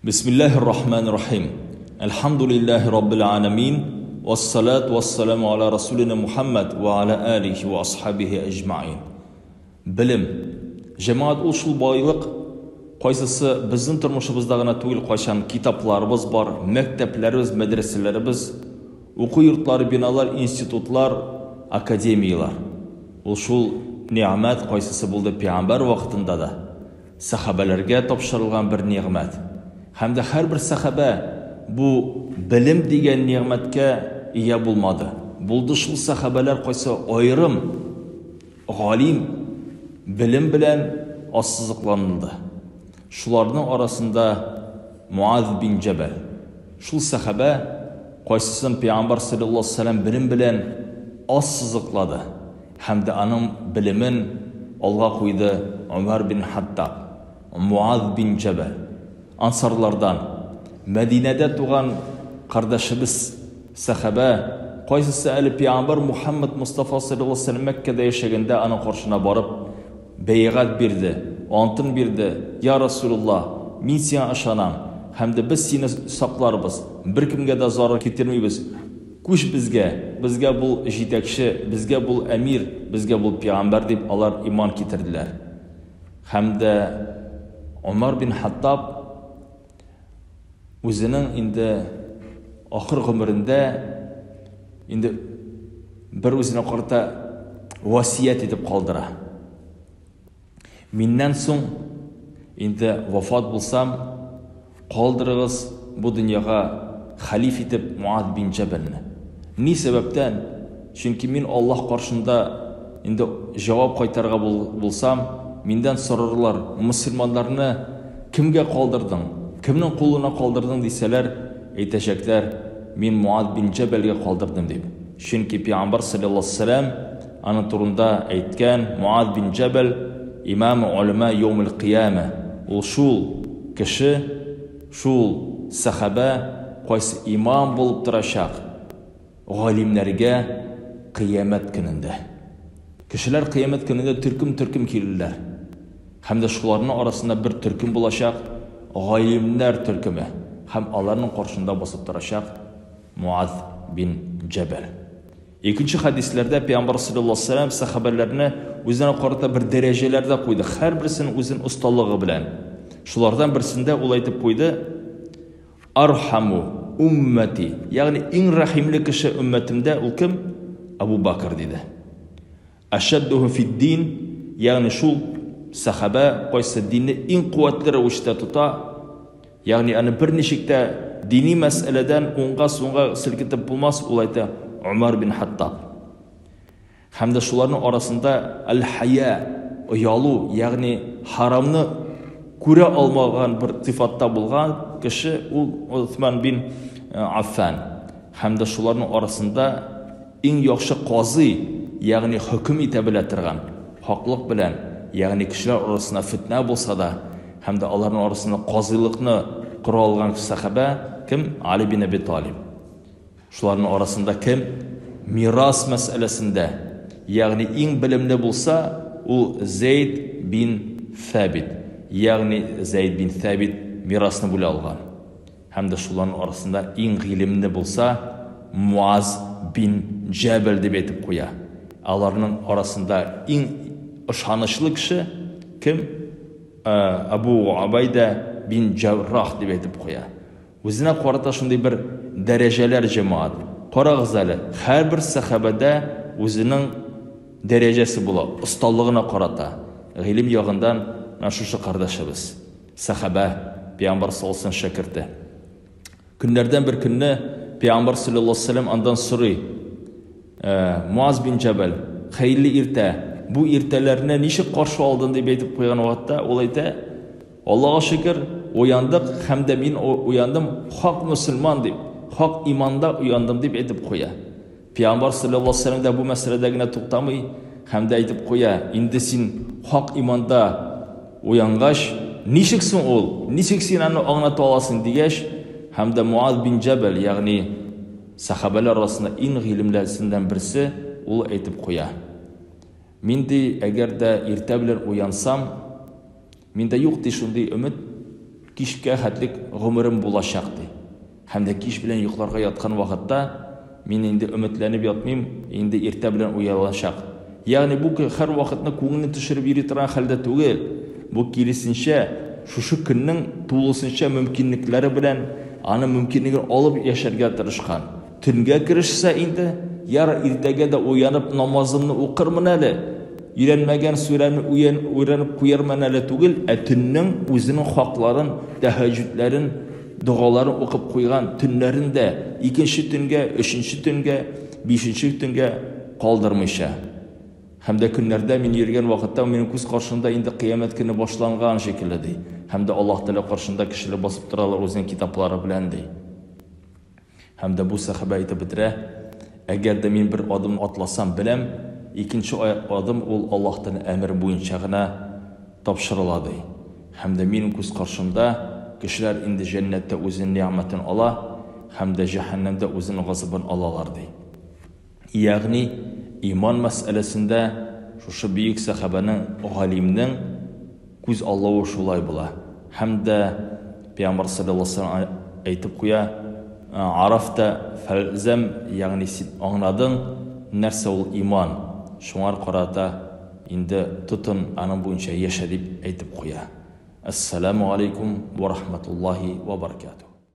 Бисмиллаһир рахманир рахим. Әлхәмдүлиллаһи раббил аламин. Вассалату вассаламу аля расулина Мухаммад ва аля алихи ва асхабихи әҗмаин. Белем. Җәмәгать ул шул байлык, кайсысы безнең тормышыбызда гына түгел, кайчан китапларыбыз бар, мәктәпләребез, мәдрәсәләребез, уку йортлары, биналар, институтлар, академияләр. Ул шул нигъмәт, кайсысы булды пәйгамбәр вакытында да. Сәхабәләргә тапшырылган бер нигъмәт. Һәм дә һәрбер сәхабә бу белем дигән нигъмәткә ия булмады. Булды шул сәхабәләр кайсы аерым галим белем белән ассызыкланылды. Шуларның арасында Муаз бин Җәбәл. Шул сәхабә кайсысын Пәйгамбәр салләллаһу алейһи ва сәлләм белем белән ассызыклады. Һәм дә аның белемен алга куйды Омәр бин Хаттаб, Муаз бин Җәбәл, ансарлардан, Мәдинәдә туган кардәшебез, сәхабә, кайсысы әле пәйгамбәр Мухәммәд Мостафа салләллаһу алейһи ва сәлләм Мәккәдә яшәгәндә аның каршына барып бәйгать бирде, антын бирде, Я Расулуллаһ, мин сиңа ышанам, һәм дә без сине сакларбыз, беркемгә дә зарар китермибез, Күч безгә, безгә бул җитәкче, безгә бул әмир, безгә бул пигамбәр, дип алар иман китерделәр. Һәм дә Омар бин Хаттаб үзенең инде ахыр гомерендә инде бер үзенә карата васият итеп калдыра. Миннән соң инде вафат булсам, калдырыгыз бу дөньяга хәлиф итеп Муаз бин Җәбәлне. Ни сәбәптән? Чөнки мин Аллаһ каршында инде җавап кайтарырга булсам, миндән сорарлар, мөселманнарны кемгә калдырдың, кемнең кулына калдырдың дисәләр, әйтәчәкләр, мин Муаз бин Җәбәлгә калдырдым дип. Чөнки Пәйгамбәр салләллаһу алейһи ва сәлләм Аның турында әйткән Муаз бин Җәбәл, Имаму уләма яумил кыямә, ул шул кеше, шул сәхабә, кайсы имам булып торачак галимнәргә кыямәт көнендә. Кешеләр кыямәт көнендә төркем-төркем килерләр. Һәм дә шуларның арасында бер төркем булачак, галимнәр төркеме, һәм аларның каршында басып торачак Муаз бин Җәбәл. Икенче хәдисләрдә Пәйгамбәр салләллаһу алейһи ва сәлләм сәхабәләрне үзенә карата бер дәрәҗәләрдә куйды, һәрберсен үзен осталыгы белән. Шулардан берсендә ул әйтеп куйды, Архаму уммәти, ягъни иң рәхимле кеше өммәтемдә ул кем? Абу Бакр диде. Әшәддүһү фид-дин, ягъни шул сәхабә, кайсы динне иң куәтле рәвештә тота, ягъни аны берничек тә дини мәсьәләдән уңга-сулга селкетеп булмас, ул әйтә, Умар бин Хаттаб. Һәм дә шуларның арасында әл-хая, оялу, ягъни харамны күрә алмаган бер сыйфатта булган кеше ул Усман бин Аффан. Һәм дә шуларның арасында Иң яхшы казый, ягъни хөкем итә белә торган, хаклык белән, ягъни кешеләр арасында фетнә булса да, һәм дә аларның арасында казыйлыкны кора алган сәхабә кем? Али бин Әби Талиб. Шуларның арасында кем? Мирас мәсьәләсендә, ягъни иң белемле булса, ул Зәйд бин Сәбит, ягъни Зәйд бин Сәбит мирасны бүлә алган. Һәм дә шуларның арасында иң гыйлемле булса, Муаз бин Җәбәл дип әйтеп куя. Аларның арасында иң ышанычлы кеше кем? Әбу Гобәйдә бин Җәррах дип әйтеп куя. Үзенә карата шундый бер дәрәҗәләр җәмәгать. Карагыз әле, һәрбер сәхабәдә үзенең дәрәҗәсе була, осталыгына карата. Гыйлем ягындан менә шушы кардәшебез. Сәхабә, Пәйгамбәр саллаллаһу алейһи шәкерте. Көннәрдән бер көнне Пәйгамбәр саллаллаһу алейһи вәсәлләм андан сорый, «Э, Муаз бин Җәбәл, хәерле иртә. Бу иртәләрне ничек каршы алдың дип әйтеп куйган вакытта, ул әйтә, Аллага шөкер, уяндык һәм дә мин уяндым хак мөселман дип, хак иманда уяндым дип әйтеп куя. Пәйгамбәр салләллаһу алейһи ва сәлләм дә бу мәсьәләдә генә туктамый һәм дә әйтеп куя, Инде син хак иманда уянгач, ничек соң ул? Ничек син аны аңлата аласың? дигәч, һәм дә Муаз бин Җәбәл, ягъни сәхабәләр арасында иң гыйлемлесеннән берсе, ул әйтеп куя, Мин, ди, әгәр дә иртә белән уянсам, миндә юк, ди, шундый өмет, Кичкә хәтлек гомерем булачак, ди. Һәм дә кич белән йокларга яткан вакытта мин инде өметләнеп ятмыйм, инде иртә белән уялачак. Ягъни бу һәрвакытны күңелне төшереп йөри торган хәлдә түгел. Бу киресенчә, шушы көннең тулысынча мөмкинлекләре белән аны мөмкинлеген алып яшәргә тырышкан. Төнгә керешсә инде, ярар, иртәгә дә уянып намазымны укырмын әле, өйрәнмәгән сүрәне өйрәнеп куярмын әле түгел, ә төннең үзенең хакларын, тәһәҗҗүдләрен, догаларын укып куйган төннәрен дә икенче төнгә, өченче төнгә, бишенче төнгә калдырмыйча. Һәм дә көннәрдә мин йөргән вакытта минем күз каршында инде кыямәт көне башланган шикелле, ди. Һәм дә Аллаһ Тәгалә каршында кешеләр басып торалар үзенең китаплары белән, ди. Һәм дә бу сәхабә әйтеп бетерә, Әгәр дә мин бер адым атласам, беләм, икенче адым ул Аллаһтан әмер буенча гына тапшырыла, ди. Һәм дә минем күз каршымда кешеләр инде җәннәттә үзенең нигъмәтен ала, һәм дә җәһәннәмдә үзенең газабын алалар, ди. Ягъни, иман мәсьәләсендә шушы бөек сәхабәнең, галимнең күз аллавы шулай була. Һәм дә Пәйгамбәр салләллаһу алейһи ва сәлләм әйтеп куя, Арафта фәлзәм, ягъни син аңладың, нәрсә ул иман, шуңар карата инде тотын, аның буенча яшә дип әйтеп куя. Әссәламү алейкум ва рахматуллаһи ва баракатуһ.